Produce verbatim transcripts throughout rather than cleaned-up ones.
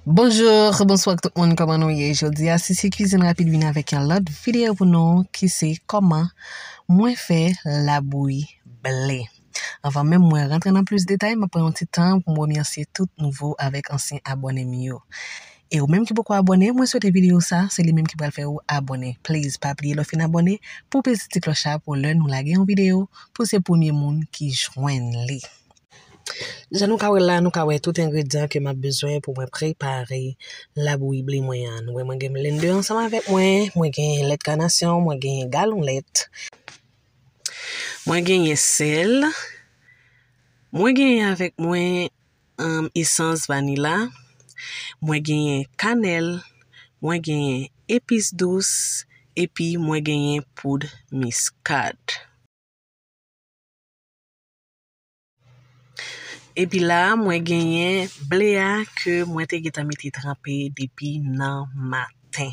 Bonjou, bonswa tout moun, kòman nou ye? Jodi a, Sisi Kwizin Rapid vin avèk yon lòt videyo pou nou ki se kòman mwen fè labouyi ble. Anvan menm mwen rantre nan plis detay, m ap pran yon ti tan pou m remèsye tout nouvo avèk ansyen abòne m yo. E ou menm ki poko abòne, mwen swete videyo sa, se li menm ki pral fè ou abòne. Please, pa bliye lè w fin abòne, pou w peze ti klòch la pou lè nou lage yon videyo, pou se premye moun ki jwenn li. Jan nou ka wè la, nou ka wè tout engredyan ke m ap bezwen pou mwen prepare labouyi ble mwen an. Nou wè mwen gen blender ansanm avèk mwen, mwen gen lèt kanasyon, mwen gen galon lèt. Mwen genyen sèl, mwen genyen avèk mwen, um, esans vanila, mwen genyen kanèl, mwen genyen epis dous, epi mwen genyen poud miskad. Epi la, mwen genyen ble a ke mwen te gentan mete tranpe depi nan maten.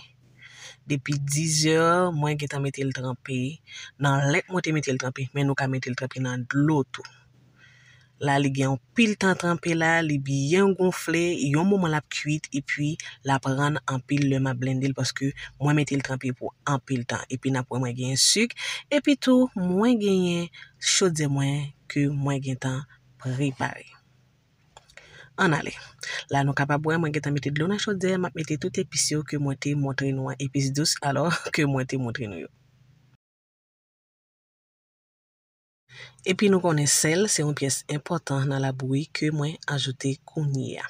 Depi diz è, mwen gentan mete l tranpe. Nan lèt mwen te mete l tranpe, men nou ka mete l tranpe nan dlo tou. La, li gen anpil tan tranpe la, li byen gonfle, yon moman l ap kuit, epi l ap rann anpil lè m ap blende l, paske mwen mete l tranpe pou anpil tan. Epi n ap wè mwen genyen sik, epi tou, mwen genyen chodyè mwen ke mwen gentan prepare. Ann ale. La, nou kapab wè, mwen gentan mete dlo nan chodyè, m ap mete tout epis yo ke mwen te montre nou an, epis dous, alò, ke mwen te montre nou yo. Epi nou konnen sèl se yon pyès enpòtan nan labouyi ke mwen ajoute kounye a.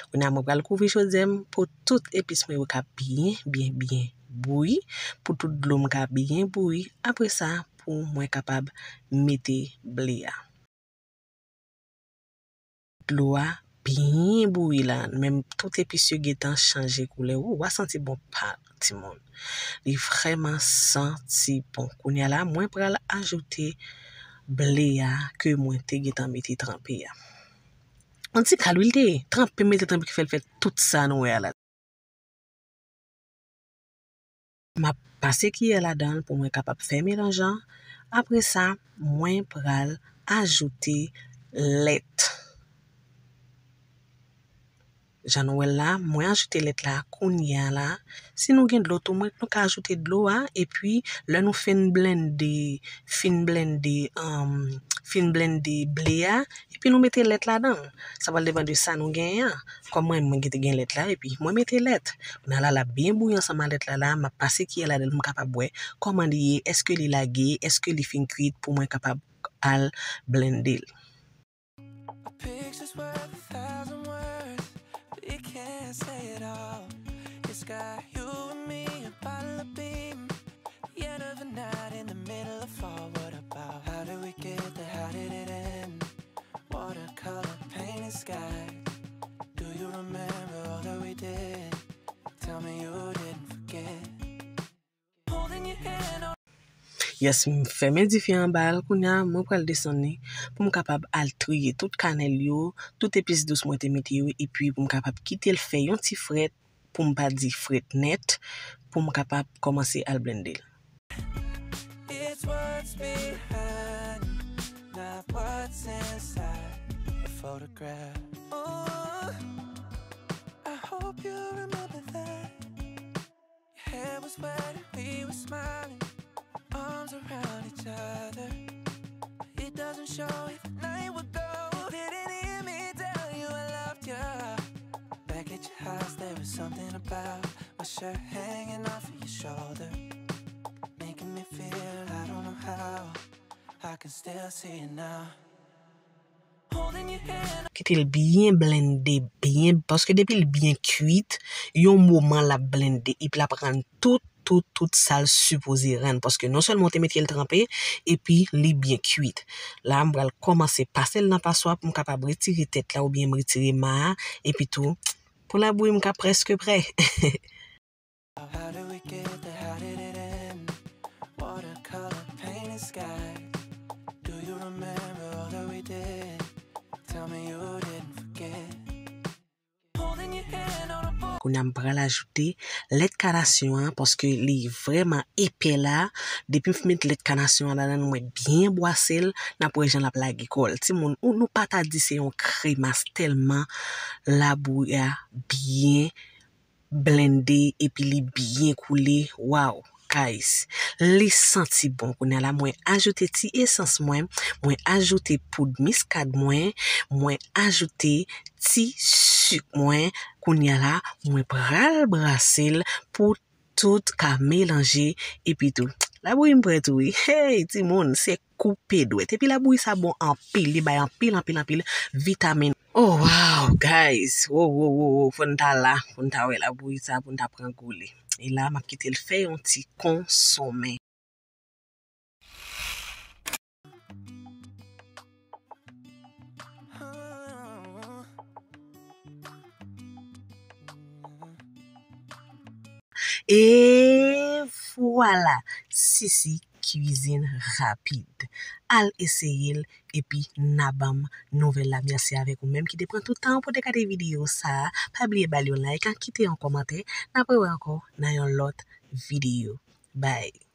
Kounye a mwen pral kouvri chodyè m pou tout epis mwen yo ka byen, byen, byen bouyi, pou tout dlo m ka byen bouyi. Apre sa, pou mwen kapab mete ble a. Dlo a byen bouyi la, menm tout epis yo gentan chanje koulè. Ou, w a santi bon pa, timoun. Li vrèman santi bon. Kounye a la, mwen pral ajoute ble a ke mwen te gentan mete tranpe a. Yon ti kal wi l te ye. Tranpe, mete tranpe ki fè l fè tout sa nou wè a la. M ap pase kiyè ladan l pou mwen kapab fè melanj lan. Apre sa, mwen pral ajoute lèt. Jan nou wè l la, mwen ajoute lèt la kounye a la. Si nou gen dlo tou, mwen, nou ka ajoute dlo a, epi lè nou fin blende, fin blende, um, fin blende ble a, epi nou mete lèt ladan l. Sa pral depann de sa nou genyen an. Kòm mwen, mwen gentan gen lèt la, epi mwen mete lèt. Kounye a la, l ap byen bouyi ansanm a lèt la, la, m ap pase kiyè ladan l pou m kapab wè kòman li ye, èske li lage, èske li fin kuit pou mwen kapab al blende l. A picture's worth a thousand words, but it can't say it all. It's got you and me, a bottle of beam. The end of the night in the middle of fall. What about? How did we get there? How did it end? Watercolor painted sky. Do you remember all that we did? Tell me you didn't forget. Holding your hand on Yes, m fèmen dife anba l. Kounye a, mwen pral desann li pou m kapab al triye tout kanèl yo, tout epis dous mwen te mete yo, epi pou m kapab kite l fè yon ti frèt, pou m pa di frèt nèt, pou m kapab kòmanse al blende l. It's what's behind, not what's inside. A photograph. Oh, I hope you remember that. Your hair was wet and we were smiling, arms around each other. It doesn't show if the night would go. Didn't hear me tell you I loved you. Back at your house, there was something about my shirt hanging off of your shoulder, making me feel I don't know how. I can still see it now. Holding your hand. Kite l byen blende, byen, paske depi l byen kuit, yon moman l ap blende, epi l ap rann tout, tout, tout sa l sipoze rann, paske non sèlman w te mete l tranpe, epi li byen kuit. La, m pral kòmanse pase l nan paswa pou m kapab retire tèt la oubyen m retire ma a, epi tou, pou labouyi m ka prèske prè. How did we get there? How did it end? Watercolor painted sky. Do you remember all that we did? Tell me you didn't forget. Holding your hand on a board. Kounye a m pral ajoute lèt kanasyon an, paske li vrèman epè la. Depi m fin met lèt kanasyon an ladan l, mwen byen bwase l, n ap wè jan l ap lage kò l. Timoun, ou, nou pa ta di se yon kremas tèlman labouyi a byen blende epi li byen koule. Waw, guys, li santi bon. Kounye a la, mwen ajoute ti esans mwen, mwen ajoute poud miskad mwen, mwen ajoute ti sik mwen. Kounye a la, mwen pral brase l pou tout ka melanje epi tou. Labouyi m prè tou wi. Hey, timoun, se koupe dwèt. Epi labouyi sa bon anpil, li bay anpil, anpil, anpil vitamin. Oh, wow, guys. Wo, wo, wo, wo, fò n ta la, pou n ta wè labouyi sa, pou n ta pran gou li. E la, m ap kite l fè yon ti konsonmen. E vwala, Sisi Kwizin Rapid. Al eseye l epi n a ban m nouvèl la. Mèsi avèk ou menm ki te pran tout tan pou te gade videyo sa a. Pa bliye ba l yon like, kite yon kòmantè. N ap rewè ankò nan yon lòt videyo. Bye.